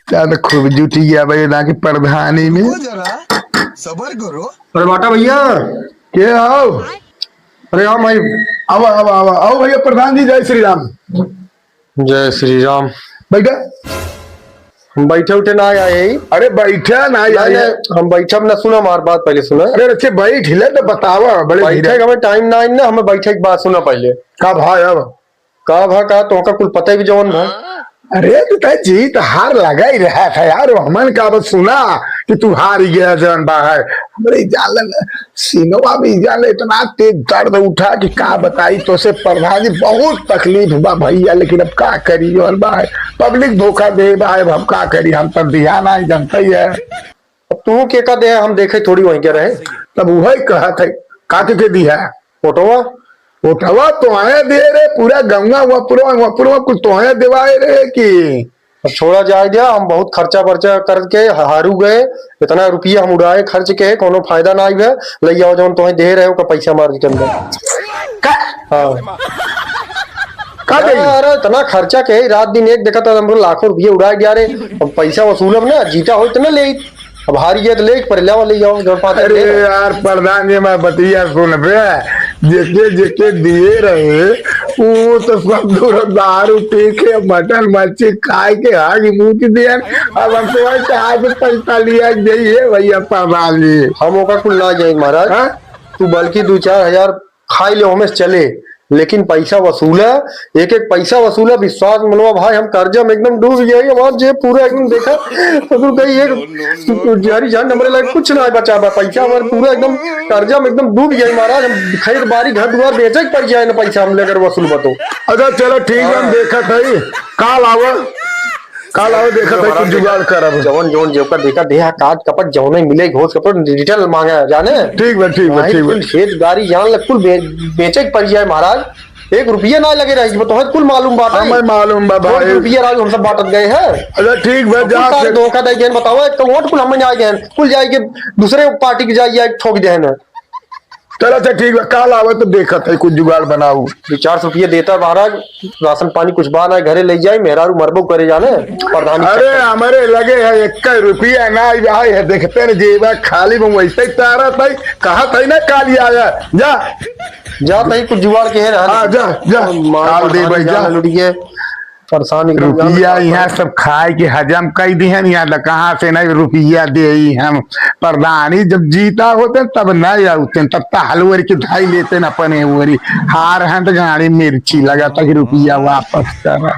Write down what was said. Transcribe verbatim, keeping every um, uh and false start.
ज्यादा खूब जुटी गया भाई ना कि प्रधानी में। रुको जरा, सबर करो। अरे बाटा भैया। के आओ? अरे आओ भाई। आओ, आओ, आओ, आओ भैया प्रधान जी, जय श्री राम। जय श्री राम। बैठा। हम बैठे उठे ना आए ही। अरे बैठा ना नहीं, आए। नहीं, हम बैठब ना, सुना हमार बात पहले सुना। अरे रचे बैठ ले तो बतावा, बड़े बैठे धीरे। का हमें टाइम ना आई ना, हमें बैठे के बात सुना पहले। का भाई अब? का भा का, तोहका कुल पता ही भी जवन भा। अरे, तो तै जीत हार लगा ही रहा था यार, हमन का बस सुना कि तू हार ही गया जवन बा है। हमरे जालन सीनवा में जान इतना तेज दर्द उठा कि का बताई तोसे प्रधान जी, बहुत तकलीफ बा भैया, लेकिन अब का करी जवन बा है, पब्लिक धोखा दे बा है, अब हम का करी, हम तो दिया ना जनता ही है। अब तू के का दे, हम देखे थोड़ी वहीं के रहे। तब वही कहा थे, का के दिया? फोटोवा? फोटोवा तोहे दे रे, पूरा गंगा वपरो, वपरो कुल तोहे देवाए रे कि अब छोड़ा जाए दिया, हम बहुत खर्चा बर्चा करके हारू गए, इतना रुपया हम उड़ाए खर्च के, कोनो फायदा ना आइबे। ले जाओ जौन तोहे दे रहे हो का पैसा मार के अंदर। का? हाँ। का दे? अरे, अरे, इतना खर्चा के, रात दिन एक देखा था, हम लाखों रुपये उड़ाए दिया रे। अब पैसा वसूलब ना, जीता हो इतना ले। अब हारी गया तो ले पर ले, ले जाओ, जौन पाते अरे ले रहे। यार, प्रधान जी, मैं बतिया सुन बे, जेके, जेके दिए रहे, वो तो सब दूर दारू पी के, मटन मच्छी खाए के, आग मूत दिया। अब हम तो वही चार सौ पैसा लिया, यही है भैया, प्रधान जी। हम ओका कुल ना जाए महाराज। हाँ? तू बल्कि दो चार हजार खाई ले, हमें चले, लेकिन पैसा वसूला, एक एक पैसा वसूला। विश्वास मनवा भाई, हम कर्जा में एकदम डूब गए, हमार जेब पूरा एकदम देखा, तो तू कही एक जारी जान हमरे लगे कुछ ना बचा बा, पैसा हमारे पूरा एकदम कर्जा में एकदम डूब गए महाराज। हम खेत बाड़ी घर दुआर बेचे के पड़ जाए ना, पैसा हम लेकर वसूल बतो। अच्छा चलो ठीक है, हम हाँ। देखत हई, काल आवा। काल आओ, देखत है, कुछ जुगाड़ करब। जवन, जवन जेब का देखा, देहा काट कपट, जवने मिले, घोस कपट, डिजिटल मांगा है, जाने? ठीक बा, ठीक बा, भाई, ठीक बा। कुल खेत गाड़ी जान ले, कुल बे-, बेचे के पड़ जाए महाराज। एक रुपया ना लगे रही, तो है कुल मालूम बात है। हमें मालूम बा, बहुत भाई। रुपया राज हम सब बांटत गए हैं। अच्छा, ठीक बा, तो जा कुल फिर। धोखा दे गए, बताओ, एक तो वोट कुल हमें नहीं आए गए, कुल जाए के दूसरे पार्टी के जाए, जाए ठोक दे हैं। चल, अच्छा, ठीक बा, काल आवे तो देखत है, कुछ जुगाड़ बनाऊ। दो चार सौ रुपये देता महाराज, राशन पानी कुछ बा ना, घरे ले जाई, मेहरारू मरबो करे जाने, प्रधानी अरे, चक्कर। हमरे लगे है, एक रुपया ना आई है, देखते न जेबा खाली में वैसे ही तारा तई, कहा तई ना काल आया, जा। जा तई कुछ जुगाड़ के है रहन। हाँ, जा, जा, मार काल दे प्रधानी भाई, जा। जान लुटिए। परेशान एकदम जान रुपया परेशान। यहाँ सब खाए के हजम कई दिहन, यहाँ ल-, कहाँ से नहीं रुपया दे हम। प्रधानी जब जीता होते तब नहीं आते, तब तो हलवारी के धाई लेते न अपने ओरी। हार हैं तो गाड़ी मिर्ची लगा तक रुपया वापस कर।